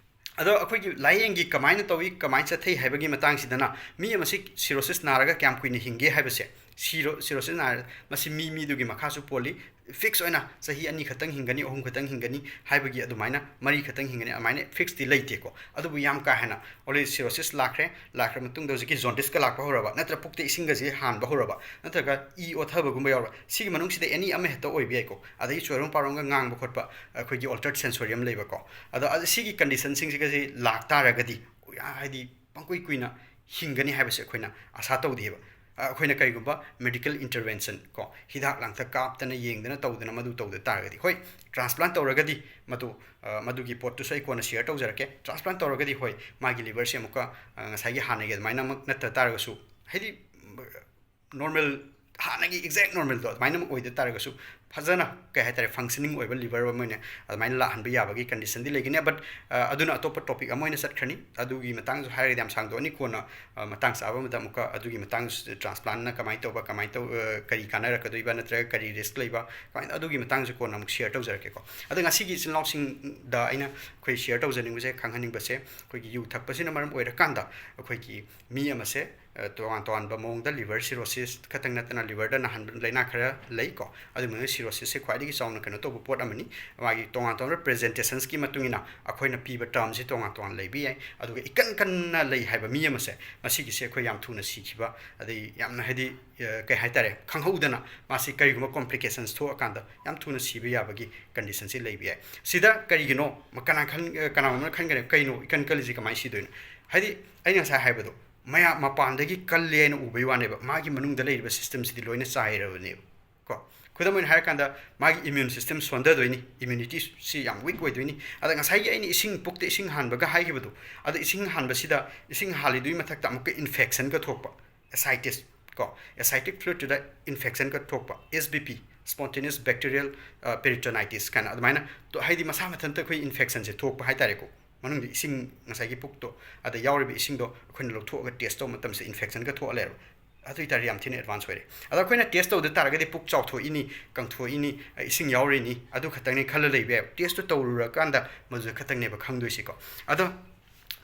ꯑꯗꯣ ꯑꯩꯈꯣꯏꯒꯤ ꯂꯥꯏꯌꯦꯡꯒꯤ ꯀꯃꯥꯏꯅ ꯇꯧꯏ, ꯀꯃꯥꯏꯅ ꯆꯠꯊꯩ ꯍꯥꯏꯕꯒꯤ ꯃꯇꯥꯡꯁꯤꯗꯅ, ꯃꯤ ꯑꯃꯁꯤ ꯁꯤꯔꯣꯁꯤꯁ ꯅꯥꯔꯒ ꯀꯌꯥꯝ ꯀꯨꯏꯅ ꯍꯤꯡꯒꯦ ꯍꯥꯏꯕꯁꯦ, ꯁꯤꯔꯣ ꯁꯤꯔꯣꯁꯤꯁ ꯅꯥꯔꯦ, ꯃꯁꯤ ꯃꯤ ꯃꯤꯗꯨꯒꯤ ꯃꯈꯥꯁꯨ ꯄꯣꯜꯂꯤ꯫ ꯐꯤꯛꯁ ꯑꯣꯏꯅ ꯆꯍꯤ ꯑꯅꯤ ꯈꯛꯇꯪ ꯍꯤꯡꯒꯅꯤ, ꯑꯍꯨꯝ ꯈꯛꯇꯪ ꯍꯤꯡꯒꯅꯤ ꯍꯥꯏꯕꯒꯤ ꯑꯗꯨꯃꯥꯏꯅ, ꯃꯔꯤ ꯈꯛꯇꯪ ꯍꯤꯡꯒꯅꯤ, ꯑꯗꯨꯃꯥꯏꯅ ꯐꯤꯛꯁꯇꯤ ꯂꯩꯇꯦꯀꯣ꯫ ꯑꯗꯨꯕꯨ ꯌꯥꯝ ꯀꯥ ꯍꯦꯟꯅ ꯑꯣꯜꯔꯦꯗꯤ ꯁꯤꯔꯣꯁꯤꯁ ꯂꯥꯛꯈ꯭ꯔꯦ, ꯂꯥꯛꯈ꯭ꯔ ꯃꯇꯨꯡꯗ ꯍꯧꯖꯤꯛꯀꯤ ꯖꯣꯟꯗꯤꯁꯀ ꯂꯥꯛꯄ ꯍꯧꯔꯕ, ꯅꯠꯇ꯭ꯔ ꯄꯨꯛꯇ ꯏꯁꯤꯡꯒꯁꯦ ꯍꯥꯟꯕ ꯍꯧꯔꯕ, ꯅꯠꯇ꯭ꯔꯒ ꯏ ꯑꯣꯊꯕꯒꯨꯝꯕ ꯌꯥꯎꯔꯕ, ꯁꯤꯒꯤ ꯃꯅꯨꯡꯁꯤꯗ ꯑꯦꯅꯤ ꯑꯃ ꯍꯦꯛꯇ ꯑꯣꯏꯕ ꯌꯥꯏꯀꯣ꯫ ꯑꯗꯒꯤ ꯆꯣꯏꯔꯣꯡ ꯄꯥꯔꯣꯡꯒ ꯉꯥꯡꯕ ꯈꯣꯠꯄ, ꯑꯩꯈꯣꯏꯒꯤ ꯑꯣꯜꯇꯔꯠ ꯁꯦꯟꯁꯣꯔꯤꯌꯝ ꯂꯩꯕꯀꯣ꯫ ꯑꯗꯣ ꯑꯗ ꯁꯤꯒꯤ ꯀꯟꯗꯤꯁꯟꯁꯤꯡꯁꯤꯒꯁꯦ ꯂꯥꯛꯇꯥꯔꯒꯗꯤ, ꯍꯥꯏꯗꯤ ꯄꯪꯀꯨꯏ ꯀꯨꯏꯅ ꯍꯤꯡꯒꯅꯤ ꯍꯥꯏꯕꯁꯦ ꯑꯩꯈꯣꯏꯅ ꯑꯁꯥ ꯇꯧꯗꯦꯕ꯫ ꯑ, ꯑꯩꯈꯣꯏꯅ ꯀꯔꯤꯒꯨꯝꯕ ꯃꯦꯗꯤꯀꯦꯜ ꯏꯟꯇꯔꯚꯦꯟꯁꯟ ꯀꯣ, ꯍꯤꯗꯥꯛ ꯂꯥꯡꯊꯛ ꯀꯥꯞꯇꯅ ꯌꯦꯡꯗꯅ ꯇꯧꯗꯅ ꯃꯗꯨ ꯇꯧꯗ ꯇꯥꯔꯒꯗꯤ, ꯍꯣꯏ, ꯇ꯭ꯔꯥꯟꯁꯄ꯭ꯂꯥꯟ ꯇꯧꯔꯒꯗꯤ ꯃꯗꯨ, ꯑ, ꯃꯗꯨꯒꯤ ꯄꯣꯠꯇꯨꯁꯨ ꯑꯩ ꯀꯣꯟꯅ ꯁꯤꯌꯔ ꯇꯧꯖꯔꯛꯀꯦ꯫ ꯇ꯭ꯔꯥꯟꯁꯄ꯭ꯂꯥꯟ ꯇꯧꯔꯒꯗꯤ, ꯍꯣꯏ, ꯃꯥꯒꯤ ꯂꯤꯚꯔꯁꯦ ꯑꯃꯨꯛꯀ, ꯑ, ꯉꯁꯥꯏꯒꯤ ꯍꯥꯟꯅꯒꯤ ꯑꯗꯨꯃꯥꯏꯅꯃꯛ ꯅꯠꯇ ꯇꯥꯔꯒꯁꯨ, ꯍꯥꯏꯗꯤ ꯅꯣꯔꯃꯦꯜ, ꯍꯥꯟꯅꯒꯤ ꯑꯦꯛꯖꯦꯛ ꯅꯣꯔꯃꯦꯜꯗꯣ ꯑꯗꯨꯃꯥꯏꯅꯃꯛ ꯑꯣꯏꯗ ꯇꯥꯔꯒꯁꯨ, ꯐꯖꯅ, ꯀꯩ ꯍꯥꯏꯇꯥꯔꯦ, ꯐꯪꯁꯅꯤꯡ ꯑꯣꯏꯕ ꯂꯤꯚꯔ ꯑꯃ ꯑꯣꯏꯅ ꯑꯗꯨꯃꯥꯏꯅ ꯂꯥꯛꯍꯟꯕ ꯌꯥꯕꯒꯤ ꯀꯟꯗꯤꯁꯟꯗꯤ ꯂꯩꯒꯅꯤ꯫ ꯕꯠ, ꯑ, ꯑꯗꯨꯅ ꯑꯇꯣꯞꯄ ꯇꯣꯄꯤꯛ ꯑꯃ ꯑꯣꯏꯅ ꯆꯠꯈ꯭ꯔꯅꯤ꯫ ꯑꯗꯨꯒꯤ ꯃꯇꯥꯡꯁꯨ ꯍꯥꯏꯔꯒꯗꯤ ꯌꯥꯝ ꯁꯥꯡꯗꯣꯛꯑꯅꯤ꯫ ꯀꯣꯟꯅ, ꯑ, ꯃꯇꯥꯡ ꯆꯥꯕ ꯑꯃꯗ ꯑꯃꯨꯛꯀ ꯑꯗꯨꯒꯤ ꯃꯇꯥꯡꯁꯨ, ꯇ꯭ꯔꯥꯟꯁꯄ꯭ꯂꯥꯟꯅ ꯀꯃꯥꯏꯅ ꯇꯧꯕ, ꯀꯃꯥꯏꯅ ꯇꯧ-, ꯑ, ꯀꯔꯤ ꯀꯥꯟꯅꯔꯛꯀꯗꯣꯏꯕ, ꯅꯠꯇ꯭ꯔꯒ ꯀꯔꯤ ꯔꯤꯁꯛ ꯂꯩꯕ, ꯀꯃꯥꯏꯅ, ꯑꯗꯨꯒꯤ ꯃꯇꯥꯡꯁꯨ ꯀꯣꯟꯅ ꯑꯃꯨꯛ ꯁꯤꯌꯔ ꯇꯧꯖꯔꯛꯀꯦꯀꯣ꯫ ꯑꯗꯣ ꯉꯁꯤꯒꯤ ꯏꯆꯤꯜ ꯏꯅꯥꯎꯁꯤꯡꯗ ꯑꯩꯅ ꯑꯩꯈꯣꯏ ꯁꯤꯌꯔ ꯇꯧꯖꯅꯤꯡꯕꯁꯦ, ꯈꯪꯍꯟꯅꯤꯡꯕꯁꯦ, ꯑꯩꯈꯣꯏꯒꯤ ꯌꯨ ꯊꯛꯄꯁꯤꯅ ꯃꯔꯝ ꯑꯣꯏꯔꯀꯥꯟꯗ ꯑꯩꯈꯣꯏꯒꯤ ꯃꯤ ꯑꯃꯁꯦ, ꯑ, ꯇꯣꯉꯥꯟ ꯇꯣꯉꯥꯟꯕ ꯃꯑꯣꯡꯗ ꯂꯤꯚꯔ ꯁꯤꯔꯣꯁꯤꯁ ꯈꯛꯇꯪ ꯅꯠꯇꯅ ꯂꯤꯚꯔꯗ ꯅꯥꯍꯟꯕ ꯂꯥꯏꯅꯥ ꯈꯔ ꯂꯩꯀꯣ꯫ ꯑꯗꯨꯒꯤ ꯃꯅꯨꯡꯗ ꯁꯤꯔꯣꯁꯤꯁꯁꯦ ꯈ꯭ꯋꯥꯏꯗꯒꯤ ꯆꯥꯎꯅ ꯀꯩꯅꯣ ꯇꯧꯕ ꯄꯣꯠ ꯑꯃꯅꯤ꯫ ꯃꯥꯒꯤ ꯇꯣꯉꯥꯟ ꯇꯣꯉꯥꯟꯕ ꯄ꯭ꯔꯖꯦꯟꯇꯦꯁꯟꯁꯀꯤ ꯃꯇꯨꯡ ꯏꯟꯅ ꯑꯩꯈꯣꯏꯅ ꯄꯤꯕ ꯇꯔꯝꯁꯤ ꯇꯣꯉꯥꯟ ꯇꯣꯉꯥꯟ ꯂꯩꯕ ꯌꯥꯏ꯫ ꯑꯗꯨꯒ ꯏꯀꯟ ꯀꯟꯅ ꯂꯩ ꯍꯥꯏꯕ ꯃꯤ ꯑꯃꯁꯦ, ꯃꯁꯤꯒꯤꯁꯦ ꯑꯩꯈꯣꯏ ꯌꯥꯝ ꯊꯨꯅ ꯁꯤꯈꯤꯕ, ꯑꯗꯩ ꯌꯥꯝꯅ, ꯍꯥꯏꯗꯤ, ꯑ, ꯀꯩ ꯍꯥꯏꯇꯥꯔꯦ, ꯈꯪꯍꯧꯗꯅ ꯃꯥꯁꯤ ꯀꯔꯤꯒꯨꯝꯕ ꯀꯣꯝꯄ꯭ꯂꯤꯀꯦꯁꯟꯁ ꯊꯣꯛꯑꯀꯥꯟꯗ ꯌꯥꯝ ꯊꯨꯅ ꯁꯤꯕ ꯌꯥꯕꯒꯤ ꯀꯟꯗꯤꯁꯟꯁꯤ ꯂꯩꯕ ꯌꯥꯏ꯫ ꯁꯤꯗ ꯀꯔꯤꯒꯤꯅꯣ? ꯀꯅꯥ ꯈꯟ-, ꯀꯅꯥꯒꯨꯝꯕꯅ ꯈꯟꯒꯅꯤ, "ꯀꯩꯅꯣ, ꯏꯀꯟ ꯀꯜꯂꯤꯁꯤ ꯀꯃꯥꯏꯅ ꯁꯤꯗꯣꯏꯅꯣ?" ꯍꯥꯏꯗꯤ, ꯑꯩꯅ ꯉꯁꯥꯏ ꯍꯥꯏꯕꯗꯣ, ꯃꯌꯥꯝ ꯃꯄꯥꯟꯗꯒꯤ ꯀꯜꯂꯦ ꯍꯥꯏꯅ ꯎꯕꯩ ꯋꯥꯅꯦꯕ, ꯃꯥꯒꯤ ꯃꯅꯨꯡꯗ ꯂꯩꯔꯤꯕ ꯁꯤꯁꯇꯦꯝꯁꯤꯗꯤ ꯂꯣꯏꯅ ꯆꯥꯏꯔꯕꯅꯦꯕ ꯀꯣ꯫ ꯈꯨꯗꯝ ꯑꯣꯏꯅ ꯍꯥꯏꯔꯀꯥꯟꯗ, ꯃꯥꯒꯤ ꯏꯃ꯭ꯌꯨꯟ ꯁꯤꯁꯇꯦꯝ ꯁꯣꯟꯊꯗꯣꯏꯅꯤ, ꯏꯃ꯭ꯌꯨꯅꯤꯇꯤꯁꯤ ꯌꯥꯝ ꯋꯤꯛ ꯑꯣꯏꯗꯣꯏꯅꯤ꯫ ꯑꯗ ꯉꯁꯥꯏꯒꯤ ꯑꯩꯅ ꯏꯁꯤꯡ, ꯄꯨꯛꯇ ꯏꯁꯤꯡ ꯍꯥꯟꯕꯒ ꯍꯥꯏꯈꯤꯕꯗꯣ, ꯑꯗ ꯏꯁꯤꯡ ꯍꯥꯟꯕꯁꯤꯗ, ꯏꯁꯤꯡ ꯍꯥꯜꯂꯤꯗꯨꯒꯤ ꯃꯊꯛꯇ ꯑꯃꯨꯛꯀ ꯏꯟꯐꯦꯛꯁꯟꯒ ꯊꯣꯛꯄ, ꯑꯦꯁꯥꯏꯇꯤꯁ ꯀꯣ, ꯑꯦꯁꯥꯏꯇꯤꯛ ꯐ꯭ꯂꯨꯏꯗꯇꯨꯗ ꯏꯟꯐꯦꯛꯁꯟꯒ ꯊꯣꯛꯄ, ꯑꯦꯁ ꯕꯤ ꯄꯤ, ꯁ꯭ꯄꯣꯟꯇꯦꯅꯤꯌꯁ ꯕꯦꯛꯇꯤꯔꯤꯌꯦꯜ ꯄꯦꯔꯤꯇꯣꯅꯥꯏꯇꯤꯁ ꯀꯥꯏꯅ ꯑꯗꯨꯃꯥꯏꯅ ꯇꯣ-, ꯍꯥꯏꯗꯤ ꯃꯁꯥ ꯃꯊꯟꯇ ꯑꯩꯈꯣꯏ ꯏꯟꯐꯦꯛꯁꯟꯁꯦ ꯊꯣꯛꯄ ꯍꯥꯏꯇꯥꯔꯦꯀꯣ꯫ ꯃꯅꯨꯡꯗ ꯏꯁꯤꯡ, ꯉꯁꯥꯏꯒꯤ ꯄꯨꯛꯇꯣ, ꯑꯗ ꯌꯥꯎꯔꯤꯕ ꯏꯁꯤꯡꯗꯣ ꯑꯩꯈꯣꯏꯅ ꯂꯧꯊꯣꯛꯑꯒ ꯇꯦꯁ ꯇꯧꯕ ꯃꯇꯝꯁꯤꯗ ꯏꯟꯐꯦꯛꯁꯟꯒ ꯊꯣꯛꯑ ꯂꯩꯔꯕ, ꯑꯗꯨ ꯑꯣꯏꯇꯥꯔꯗꯤ ꯌꯥꯝ ꯊꯤꯅ ꯑꯦꯗꯚꯥꯟꯁ ꯑꯣꯏꯔꯦ꯫ ꯑꯗꯣ ꯑꯩꯈꯣꯏꯅ ꯇꯦꯁ ꯇꯧꯗ ꯇꯥꯔꯒꯗꯤ ꯄꯨꯛ ꯆꯥꯎꯊꯣꯛꯏꯅꯤ, ꯀꯪꯊꯣꯛꯏꯅꯤ, ꯑ, ꯏꯁꯤꯡ ꯌꯥꯎꯔꯤꯅꯤ, ꯑꯗꯨ ꯈꯛꯇꯪꯅꯤ ꯈꯜꯂ ꯂꯩꯕ ꯌꯥꯏ꯫ ꯇꯦꯁꯇꯨ ꯇꯧꯔꯨꯔꯀꯥꯟꯗ ꯃꯗꯨꯗ ꯈꯛꯇꯪꯅꯦꯕ ꯈꯪꯗꯣꯏꯁꯤꯀꯣ꯫ ꯑꯗꯣ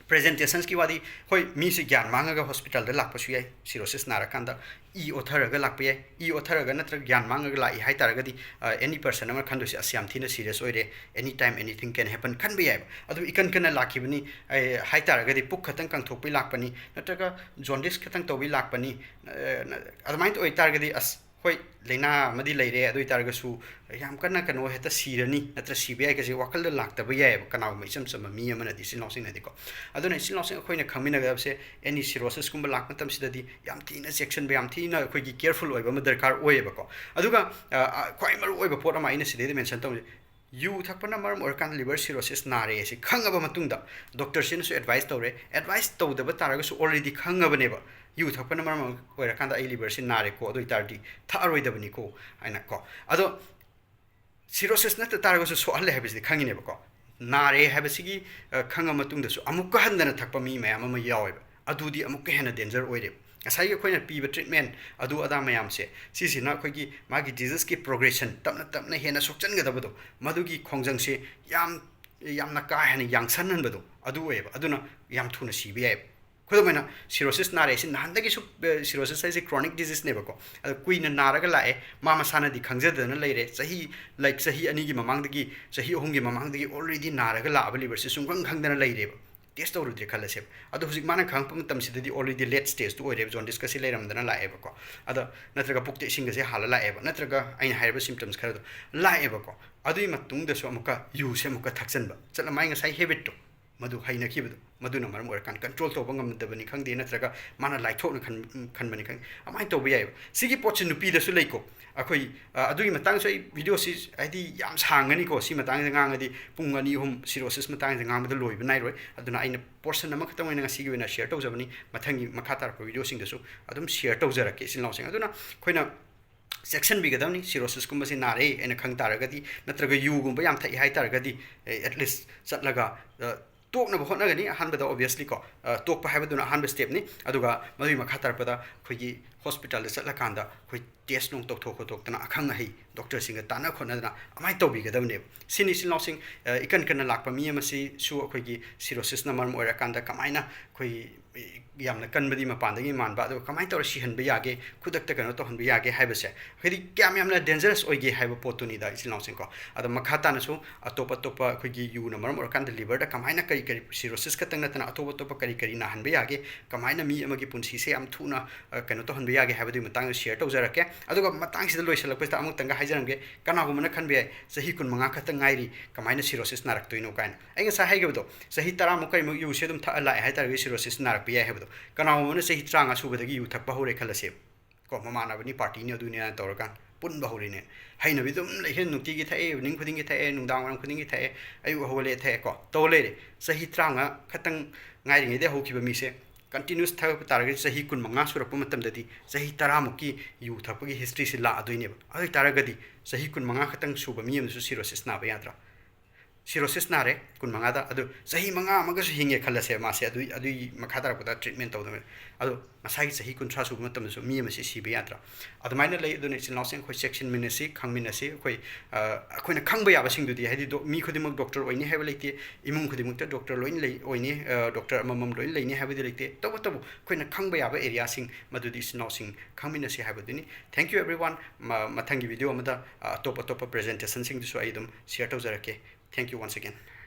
ꯄ꯭ꯔꯦꯖꯦꯟꯇꯦꯁꯟꯁꯀꯤ ꯋꯥꯗꯤ, ꯍꯣꯏ, ꯃꯤꯁꯦ ꯒ꯭ꯌꯥꯟ ꯃꯥꯡꯉꯒ ꯍꯣꯁꯄꯤꯇꯥꯜꯗ ꯂꯥꯛꯄꯁꯨ ꯌꯥꯏ, ꯁꯤꯔꯣꯁꯤꯁ ꯅꯥꯔꯀꯥꯟꯗ ꯏ ꯑꯣꯊꯔꯒ ꯂꯥꯛꯄ ꯌꯥꯏ꯫ ꯏ ꯑꯣꯊꯔꯒ ꯅꯠꯇ꯭ꯔꯒ ꯒ꯭ꯌꯥꯟ ꯃꯥꯡꯉꯒ ꯂꯥꯛꯏ ꯍꯥꯏ ꯇꯥꯔꯒꯗꯤ, ꯑꯦꯅꯤ ꯄꯔꯁꯟ ꯑꯃꯅ ꯈꯟꯗꯣꯏꯁꯦ, "ꯑꯁ, ꯌꯥꯝ ꯊꯤꯅ ꯁꯤꯔꯤꯌꯁ ꯑꯣꯏꯔꯦ, any time anything can happen" ꯈꯟꯕ ꯌꯥꯏꯕ꯫ ꯑꯗꯨ ꯏꯀꯟ ꯀꯟꯅ ꯂꯥꯛꯈꯤꯕꯅꯤ, ꯑꯦ, ꯍꯥꯏ ꯇꯥꯔꯒꯗꯤ, ꯄꯨꯛ ꯈꯛꯇꯪ ꯀꯪꯊꯣꯛꯄꯩ ꯂꯥꯛꯄꯅꯤ, ꯅꯠꯇ꯭ꯔꯒ ꯖꯣꯟꯗꯤꯁ ꯈꯛꯇꯪ ꯇꯧꯕꯩ ꯂꯥꯛꯄꯅꯤ, ꯑꯦ, ꯑꯗꯨꯃꯥꯏꯅ ꯑꯣꯏ ꯇꯥꯔꯒꯗꯤ, ꯑꯁ, ꯍꯣꯏ, ꯂꯥꯏꯅꯥ ꯑꯃꯗꯤ ꯂꯩꯔꯦ, ꯑꯗꯨ ꯑꯣꯏ ꯇꯥꯔꯒꯁꯨ ꯌꯥꯝ ꯀꯟꯅ ꯀꯩꯅꯣ ꯍꯦꯛꯇ ꯁꯤꯔꯅꯤ, ꯅꯠꯇ꯭ꯔ ꯁꯤꯕ ꯌꯥꯏ ꯀꯥꯏꯁꯦ ꯋꯥꯈꯜꯗ ꯂꯥꯛꯇꯕ ꯌꯥꯏꯑꯕ, ꯀꯅꯥꯒꯨꯝꯕ ꯏꯆꯝ ꯆꯝꯕ ꯃꯤ ꯑꯃꯅꯗꯤ, ꯏꯆꯤꯜ ꯏꯅꯥꯎꯁꯤꯡꯅꯗꯤꯀꯣ꯫ ꯑꯗꯨꯅ ꯏꯆꯤꯜ ꯏꯅꯥꯎꯁꯤꯡ ꯑꯩꯈꯣꯏꯅ ꯈꯪꯃꯤꯟꯅꯒꯗꯕꯁꯦ, ꯑꯦꯅꯤ ꯁꯤꯔꯣꯁꯤꯁꯀꯨꯝꯕ ꯂꯥꯛꯄ ꯃꯇꯝꯁꯤꯗꯗꯤ ꯌꯥꯝ ꯊꯤꯅ ꯆꯦꯛꯁꯤꯟꯕ, ꯌꯥꯝ ꯊꯤꯅ ꯑꯩꯈꯣꯏꯒꯤ ꯀꯦꯌꯔꯐꯨꯜ ꯑꯣꯏꯕ ꯑꯃ ꯗꯔꯀꯥꯔ ꯑꯣꯏꯌꯦꯕꯀꯣ꯫ ꯑꯗꯨꯒ, ꯑ, ꯑ, ꯈ꯭ꯋꯥꯏ ꯃꯔꯨ ꯑꯣꯏꯕ ꯄꯣꯠ ꯑꯃ ꯑꯩꯅ ꯁꯤꯗꯩꯗ ꯃꯦꯟꯁꯟ ꯇꯧꯅꯤ꯫ ꯌꯨ ꯊꯛꯄꯅ ꯃꯔꯝ ꯑꯣꯏꯔꯀꯥꯟꯗ ꯂꯤꯚꯔ ꯁꯤꯔꯣꯁꯤꯁ ꯅꯥꯔꯦ ꯍꯥꯏꯁꯦ ꯈꯪꯉꯕ ꯃꯇꯨꯡꯗ, ꯗꯣꯛꯇꯔꯁꯤꯅꯁꯨ ꯑꯦꯗꯚꯥꯏꯁ ꯇꯧꯔꯦ, ꯑꯦꯗꯚꯥꯏꯁ ꯇꯧꯗꯕ ꯇꯥꯔꯒꯁꯨ already ꯈꯪꯉꯕꯅꯦꯕ, ꯌꯨ ꯊꯛꯄꯅ ꯃꯔꯝ ꯑꯣꯏꯔꯀꯥꯟꯗ ꯑꯩ ꯂꯤꯚꯔꯁꯤ ꯅꯥꯔꯦꯀꯣ, ꯑꯗꯨ ꯑꯣꯏꯇꯥꯔꯗꯤ ꯊꯛꯑꯔꯣꯏꯗꯕꯅꯤꯀꯣ ꯍꯥꯏꯅꯀꯣ꯫ ꯑꯗꯣ ꯁꯤꯔꯣꯁꯤꯁ ꯅꯠꯇ ꯇꯥꯔꯒꯁꯨ ꯁꯣꯛꯍꯜꯂꯦ ꯍꯥꯏꯕꯁꯤꯗꯤ ꯈꯪꯉꯤꯅꯦꯕꯀꯣ꯫ ꯅꯥꯔꯦ ꯍꯥꯏꯕꯁꯤꯒꯤ, ꯑ, ꯈꯪꯉ ꯃꯇꯨꯡꯗꯁꯨ ꯑꯃꯨꯛꯀ ꯍꯟꯗꯅ ꯊꯛꯄ ꯃꯤ ꯃꯌꯥꯝ ꯑꯃ ꯌꯥꯎꯋꯦꯕ꯫ ꯑꯗꯨꯗꯤ ꯑꯃꯨꯛꯀ ꯍꯦꯟꯅ ꯗꯦꯟꯖꯔ ꯑꯣꯏꯔꯦꯕ꯫ ꯉꯁꯥꯏꯒꯤ ꯑꯩꯈꯣꯏꯅ ꯄꯤꯕ ꯇ꯭ꯔꯤꯠꯃꯦꯟ ꯑꯗꯨ ꯑꯗꯥ ꯃꯌꯥꯝꯁꯦ, ꯁꯤꯁꯤꯅ ꯑꯩꯈꯣꯏꯒꯤ ꯃꯥꯒꯤ ꯗꯤꯖꯤꯁꯀꯤ ꯄ꯭ꯔꯣꯒ꯭ꯔꯦꯁꯟ ꯇꯞꯅ ꯇꯞꯅ ꯍꯦꯟꯅ ꯁꯣꯛꯆꯟꯒꯗꯕꯗꯣ, ꯃꯗꯨꯒꯤ ꯈꯣꯡꯖꯪꯁꯦ ꯌꯥꯝ, ꯌꯥꯝꯅ ꯀꯥ ꯍꯦꯟꯅ ꯌꯥꯡꯁꯟꯍꯟꯕꯗꯣ ꯑꯗꯨ ꯑꯣꯏꯌꯦꯕ꯫ ꯑꯗꯨꯅ ꯌꯥꯝ ꯊꯨꯅ ꯁꯤꯕ ꯌꯥꯏꯌꯦꯕ꯫ ꯈꯨꯗꯝ ꯑꯣꯏꯅ, ꯁꯤꯔꯣꯁꯤꯁ ꯅꯥꯔꯦ, ꯁꯤ ꯅꯍꯥꯟꯗꯒꯤꯁꯨ, ꯑ, ꯁꯤꯔꯣꯁꯤꯁ ꯍꯥꯏꯁꯦ ꯀ꯭ꯔꯣꯅꯤꯛ ꯗꯤꯖꯤꯁꯅꯦꯕꯀꯣ꯫ ꯑꯗꯣ ꯀꯨꯏꯅ ꯅꯥꯔꯒ ꯂꯥꯛꯑꯦ, ꯃꯥ ꯃꯁꯥꯅꯗꯤ ꯈꯪꯖꯗꯅ ꯂꯩꯔꯦ, ꯆꯍꯤ, ꯂꯥꯏꯛ, ꯆꯍꯤ ꯑꯅꯤꯒꯤ ꯃꯃꯥꯡꯗꯒꯤ, ꯆꯍꯤ ꯑꯍꯨꯝꯒꯤ ꯃꯃꯥꯡꯗꯒꯤ already ꯅꯥꯔꯒ ꯂꯥꯛꯑꯕ ꯂꯤꯚꯔꯁꯤ ꯁꯨꯡꯈꯪ ꯈꯪꯗꯅ ꯂꯩꯔꯦꯕ, ꯇꯦꯁ ꯇꯧꯔꯨꯗ꯭ꯔꯦ ꯈꯜꯂꯁꯦꯕ꯫ ꯑꯗꯣ ꯍꯧꯖꯤꯛ ꯃꯥꯅ ꯈꯪꯉꯛꯄ ꯃꯇꯝꯁꯤꯗꯗꯤ already ꯂꯦꯠ ꯁ꯭ꯇꯦꯖꯇꯨ ꯑꯣꯏꯔꯦꯕ, ꯖꯣꯟꯗꯤꯁꯀꯁꯦ ꯂꯩꯔꯝꯗꯅ ꯂꯥꯛꯑꯦꯕꯀꯣ꯫ ꯑꯗꯣ ꯅꯠꯇ꯭ꯔꯒ ꯄꯨꯛꯇ ꯏꯁꯤꯡꯒꯁꯦ ꯍꯥꯜꯂ ꯂꯥꯛꯑꯦꯕ, ꯅꯠꯇ꯭ꯔꯒ ꯑꯩꯅ ꯍꯥꯏꯔꯤꯕ ꯁꯤꯝꯇꯝꯁ ꯈꯔꯗꯣ ꯂꯥꯛꯑꯦꯕꯀꯣ꯫ ꯑꯗꯨꯒꯤ ꯃꯇꯨꯡꯗꯁꯨ ꯑꯃꯨꯛꯀ ꯌꯨꯁꯦ ꯑꯃꯨꯛꯀ ꯊꯛꯆꯟꯕ ꯆꯠꯂ, ꯃꯥꯏ ꯉꯁꯥꯏ ꯍꯦꯕꯤꯠꯇꯣ, ꯃꯗꯨ ꯍꯩꯅꯈꯤꯕꯗꯣ, ꯃꯗꯨꯅ ꯃꯔꯝ ꯑꯣꯏꯔꯀꯥꯟꯗ ꯀꯟꯇ꯭ꯔꯣꯜ ꯇꯧꯕ ꯉꯝꯗꯕꯅꯤ ꯈꯪꯗꯦ, ꯅꯠꯇ꯭ꯔꯒ ꯃꯥꯅ ꯂꯥꯏꯊꯣꯛꯅ ꯈꯟ-, ꯈꯟꯕꯅꯤ ꯈꯪꯗꯦ, ꯑꯗꯨꯃꯥꯏꯅ ꯇꯧꯕ ꯌꯥꯏꯑꯕ꯫ ꯁꯤꯒꯤ ꯄꯣꯠꯁꯤ ꯅꯨꯄꯤꯗꯁꯨ ꯂꯩꯀꯣ꯫ ꯑꯩꯈꯣꯏ, ꯑ, ꯑꯗꯨꯒꯤ ꯃꯇꯥꯡꯁꯨ ꯑꯩ ꯚꯤꯗꯤꯑꯣꯁꯤ, ꯍꯥꯏꯗꯤ, ꯌꯥꯝ ꯁꯥꯡꯒꯅꯤꯀꯣ, ꯁꯤ ꯃꯇꯥꯡꯁꯤꯗ ꯉꯥꯡꯉꯗꯤ ꯄꯨꯡ ꯑꯅꯤ ꯑꯍꯨꯝ ꯁꯤꯔꯣꯁꯤꯁ ꯃꯇꯥꯡꯁꯤꯗ ꯉꯥꯡꯕꯗ ꯂꯣꯏꯕ ꯅꯥꯏꯔꯣꯏ꯫ ꯑꯗꯨꯅ ꯑꯩꯅ ꯄꯣꯔꯁꯟ ꯑꯃꯈꯛꯇꯪ ꯑꯣꯏꯅ ꯉꯁꯤꯒꯤ ꯑꯣꯏꯅ ꯁꯤꯌꯔ ꯇꯧꯖꯕꯅꯤ, ꯃꯊꯪꯒꯤ ꯃꯈꯥ ꯇꯥꯔꯛꯄ ꯚꯤꯗꯤꯑꯣꯁꯤꯡꯗꯁꯨ ꯑꯗꯨꯝ ꯁꯤꯌꯔ ꯇꯧꯖꯔꯛꯀꯦ, ꯏꯆꯤꯜ ꯏꯅꯥꯎꯁꯤꯡ꯫ ꯑꯗꯨꯅ ꯑꯩꯈꯣꯏꯅ ꯆꯦꯛꯁꯤꯟꯕꯤꯒꯗꯕꯅꯤ꯫ ꯁꯤꯔꯣꯁꯤꯁꯀꯨꯝꯕꯁꯤ ꯅꯥꯔꯦ ꯍꯥꯏꯅ ꯈꯪ ꯇꯥꯔꯒꯗꯤ, ꯅꯠꯇ꯭ꯔꯒ ꯌꯨꯒꯨꯝꯕ ꯌꯥꯝ ꯊꯛꯏ ꯍꯥꯏ ꯇꯥꯔꯒꯗꯤ, ꯑꯦꯠꯂꯤꯁ ꯆꯠꯂꯒ, ꯑ, ꯇꯣꯛꯅꯕ ꯍꯣꯠꯅꯒꯅꯤ꯫ ꯑꯍꯥꯟꯕꯗ, ꯑꯣꯕꯤꯌꯁꯂꯤ ꯀꯣ, ꯑ, ꯇꯣꯛꯄ ꯍꯥꯏꯕꯗꯨꯅ ꯑꯍꯥꯟꯕ ꯁ꯭ꯇꯦꯞꯅꯤ꯫ ꯑꯗꯨꯒ ꯃꯗꯨꯒꯤ ꯃꯈꯥ ꯇꯥꯔꯛꯄꯗ ꯑꯩꯈꯣꯏꯒꯤ ꯍꯣꯁꯄꯤꯇꯥꯜꯗ ꯆꯠꯂꯀꯥꯟꯗ ꯑꯩꯈꯣꯏ ꯇꯦꯁ ꯅꯨꯡ ꯇꯧꯊꯣꯛ ꯈꯣꯠꯇꯣꯛꯇꯅ ꯑꯈꯪ ꯑꯍꯩ ꯗꯣꯛꯇꯔꯁꯤꯡꯒ ꯇꯥꯟꯅ ꯈꯣꯠꯅꯗꯅ ꯑꯗꯨꯃꯥꯏꯅ ꯇꯧꯕꯤꯒꯗꯕꯅꯦꯕ꯫ ꯁꯤꯅꯤ ꯏꯆꯤꯜ ꯏꯅꯥꯎꯁꯤꯡ, ꯑ, ꯏꯀꯟ ꯀꯟꯅ ꯂꯥꯛꯄ ꯃꯤ ꯑꯃꯁꯤꯁꯨ ꯑꯩꯈꯣꯏꯒꯤ ꯁꯤꯔꯣꯁꯤꯁꯅ ꯃꯔꯝ ꯑꯣꯏꯔꯀꯥꯟꯗ ꯀꯃꯥꯏꯅ ꯑꯩꯈꯣꯏ ꯌꯥꯝꯅ ꯀꯟꯕꯗꯤ ꯃꯄꯥꯟꯗꯒꯤ ꯃꯥꯟꯕ, ꯑꯗꯨꯒ ꯀꯃꯥꯏꯅ ꯇꯧꯔ ꯁꯤꯍꯟꯕ ꯌꯥꯒꯦ, ꯈꯨꯗꯛꯇ ꯀꯩꯅꯣ ꯇꯧꯍꯟꯕ ꯌꯥꯒꯦ ꯍꯥꯏꯕꯁꯦ, ꯍꯥꯏꯗꯤ ꯀꯌꯥꯝ ꯌꯥꯝꯅ ꯗꯦꯟꯖꯔꯁ ꯑꯣꯏꯒꯦ ꯍꯥꯏꯕ ꯄꯣꯠꯇꯨꯅꯤꯗ ꯏꯆꯤꯜ ꯏꯅꯥꯎꯁꯤꯡꯀꯣ꯫ ꯑꯗꯣ ꯃꯈꯥ ꯇꯥꯅꯁꯨ ꯑꯇꯣꯞ ꯑꯇꯣꯞꯄ ꯑꯩꯈꯣꯏꯒꯤ ꯌꯨꯅ ꯃꯔꯝ ꯑꯣꯏꯔꯀꯥꯟꯗ ꯂꯤꯚꯔꯗ ꯀꯃꯥꯏꯅ ꯀꯔꯤ ꯀꯔꯤ, ꯁꯤꯔꯣꯁꯤꯁ ꯈꯛꯇꯪ ꯅꯠꯇꯅ ꯑꯇꯣꯞ ꯑꯇꯣꯞꯄ ꯀꯔꯤ ꯀꯔꯤ ꯅꯥꯍꯟꯕ ꯌꯥꯒꯦ, ꯀꯃꯥꯏꯅ ꯃꯤ ꯑꯃꯒꯤ ꯄꯨꯟꯁꯤꯁꯦ ꯌꯥꯝ ꯊꯨꯅ, ꯑ, ꯀꯩꯅꯣ ꯇꯧꯍꯟꯕ ꯌꯥꯒꯦ ꯍꯥꯏꯕꯗꯨꯒꯤ ꯃꯇꯥꯡꯗ ꯁꯤꯌꯔ ꯇꯧꯖꯔꯛꯀꯦ꯫ ꯑꯗꯨꯒ ꯃꯇꯥꯡꯁꯤꯗ ꯂꯣꯏꯁꯤꯜꯂꯛꯄꯁꯤꯗ ꯑꯃꯨꯛꯇꯪꯒ ꯍꯥꯏꯖꯔꯝꯒꯦ, ꯀꯅꯥꯒꯨꯝꯕꯅ ꯈꯟꯕ ꯌꯥꯏ, "ꯆꯍꯤ ꯀꯨꯟꯃꯉꯥ ꯈꯛꯇꯪ ꯉꯥꯏꯔꯤ, ꯀꯃꯥꯏꯅ ꯁꯤꯔꯣꯁꯤꯁ ꯅꯥꯔꯛꯇꯣꯏꯅꯣ?" ꯀꯥꯏꯅ꯫ ꯑꯩ ꯉꯁꯥꯏ ꯍꯥꯏꯈꯤꯕꯗꯣ, ꯆꯍꯤ ꯇꯔꯥꯃꯨꯛ ꯀꯔꯤꯃꯨꯛ ꯌꯨꯁꯦ ꯑꯗꯨꯝ ꯊꯛꯑ ꯂꯥꯛꯑꯦ ꯍꯥꯏꯇꯥꯔꯒꯗꯤ ꯁꯤꯔꯣꯁꯤꯁ ꯅꯥꯔꯛꯄ ꯌꯥꯏ ꯍꯥꯏꯕꯗꯣ꯫ ꯀꯅꯥꯒꯨꯝꯕ ꯑꯃꯅ ꯆꯍꯤ ꯇꯔꯥꯃꯉꯥ ꯁꯨꯕꯗꯒꯤ ꯌꯨ ꯊꯛꯄ ꯍꯧꯔꯦ ꯈꯜꯂꯁꯦꯕ꯫ ꯀꯣ, ꯃꯃꯥꯟꯅꯕꯅꯤ, ꯄꯥꯔꯇꯤꯅꯤ, ꯑꯗꯨꯅꯤ ꯍꯥꯏꯅ ꯇꯧꯔꯀꯥꯟꯗ ꯄꯨꯟꯕ ꯍꯧꯔꯤꯅꯦ꯫ ꯍꯩꯅꯕꯤ ꯑꯗꯨꯝ ꯂꯩꯈ꯭ꯔꯦ, ꯅꯨꯡꯇꯤꯒꯤ ꯊꯛꯑꯦ, ꯏꯚꯤꯅꯤꯡ ꯈꯨꯗꯤꯡꯒꯤ ꯊꯛꯑꯦ, ꯅꯨꯡꯗꯥꯡ ꯋꯥꯏꯔꯝ ꯈꯨꯗꯤꯡꯒꯤ ꯊꯛꯑꯦ, ꯑꯌꯨꯛ ꯍꯧꯒꯠꯂꯦ ꯊꯛꯑꯦ, ꯀꯣ, ꯇꯧ ꯂꯩꯔꯦ꯫ ꯆꯍꯤ ꯇꯔꯥꯃꯉꯥ ꯈꯛꯇꯪ ꯉꯥꯏꯔꯤꯉꯩꯗ ꯍꯧꯈꯤꯕ ꯃꯤꯁꯦ ꯀꯟꯇꯤꯅ꯭ꯌꯨꯁ ꯊꯛꯄ ꯇꯥꯔꯒꯗꯤ ꯆꯍꯤ ꯀꯨꯟꯃꯉꯥ ꯁꯨꯔꯛꯄ ꯃꯇꯝꯗꯗꯤ ꯆꯍꯤ ꯇꯔꯥꯃꯨꯛꯀꯤ ꯌꯨ ꯊꯛꯄꯒꯤ ꯍꯤꯁꯇ꯭ꯔꯤꯁꯤ ꯂꯥꯛꯑꯗꯣꯏꯅꯦꯕ꯫ ꯑꯗꯨ ꯑꯣꯏꯇꯥꯔꯒꯗꯤ ꯆꯍꯤ ꯀꯨꯟꯃꯉꯥ ꯈꯛꯇꯪ ꯁꯨꯕ ꯃꯤ ꯑꯃꯁꯨ ꯁꯤꯔꯣꯁꯤꯁ ꯅꯥꯕ ꯌꯥꯗ꯭ꯔꯥ? ꯁꯤꯔꯣꯁꯤꯁ ꯅꯥꯔꯦ ꯀꯨꯟꯃꯉꯥꯗ, ꯑꯗꯨ ꯆꯍꯤ ꯃꯉꯥ ꯑꯃꯒꯁꯨ ꯍꯤꯡꯉꯦ ꯈꯜꯂꯁꯦ ꯃꯥꯁꯦ, ꯑꯗꯨꯏ, ꯑꯗꯨꯏ ꯃꯈꯥ ꯇꯥꯔꯛꯄꯗ ꯇ꯭ꯔꯤꯠꯃꯦꯟ ꯇꯧꯗꯕ꯫ ꯑꯗꯣ ꯃꯁꯥꯒꯤ ꯆꯍꯤ ꯀꯨꯟꯊ꯭ꯔꯥ ꯁꯨꯕ ꯃꯇꯝꯗꯁꯨ ꯃꯤ ꯑꯃꯁꯤ ꯁꯤꯕ ꯌꯥꯗ꯭ꯔꯥ? ꯑꯗꯨꯃꯥꯏꯅ ꯂꯩ꯫ ꯑꯗꯨꯅ ꯏꯆꯤꯜ ꯏꯅꯥꯎꯁꯤꯡ, ꯑꯩꯈꯣꯏ ꯆꯦꯛꯁꯤꯟꯃꯤꯟꯅꯁꯤ, ꯈꯪꯃꯤꯟꯅꯁꯤ꯫ ꯑꯩꯈꯣꯏ, ꯑ, ꯑꯩꯈꯣꯏꯅ ꯈꯪꯕ ꯌꯥꯕꯁꯤꯡꯗꯨꯗꯤ, ꯍꯥꯏꯗꯤ ꯗꯣ-, ꯃꯤ ꯈꯨꯗꯤꯡꯃꯛ ꯗꯣꯛꯇꯔ ꯑꯣꯏꯅꯤ ꯍꯥꯏꯕ ꯂꯩꯇꯦ, ꯏꯃꯨꯡ ꯈꯨꯗꯤꯡꯃꯛꯇ ꯗꯣꯛꯇꯔ ꯂꯣꯏꯅ ꯂꯩ, ꯑꯣꯏꯅꯤ, ꯑ, ꯗꯣꯛꯇꯔ ꯑꯃꯃꯝ ꯂꯣꯏꯅ ꯂꯩꯅꯤ ꯍꯥꯏꯕꯗꯤ ꯂꯩꯇꯦ꯫ ꯇꯧꯕꯇꯕꯨ ꯑꯩꯈꯣꯏꯅ ꯈꯪꯕ ꯌꯥꯕ ꯑꯦꯔꯤꯌꯥꯁꯤꯡ ꯃꯗꯨꯗꯤ ꯏꯆꯤꯜ ꯏꯅꯥꯎꯁꯤꯡ ꯈꯪꯃꯤꯟꯅꯁꯤ ꯍꯥꯏꯕꯗꯨꯅꯤ꯫ Thank you everyone꯫ ꯃ-, ꯃꯊꯪꯒꯤ ꯚꯤꯗꯤꯑꯣ ꯑꯃꯗ, ꯑ, ꯑꯇꯣꯞ ꯑꯇꯣꯞꯄ ꯄ꯭ꯔꯖꯦꯟꯇꯦꯁꯟꯁꯤꯡꯗꯨꯁꯨ ꯑꯩ ꯑꯗꯨꯝ ꯁꯤꯌꯔ ꯇꯧꯖꯔꯛꯀꯦ꯫ Thank you once again꯫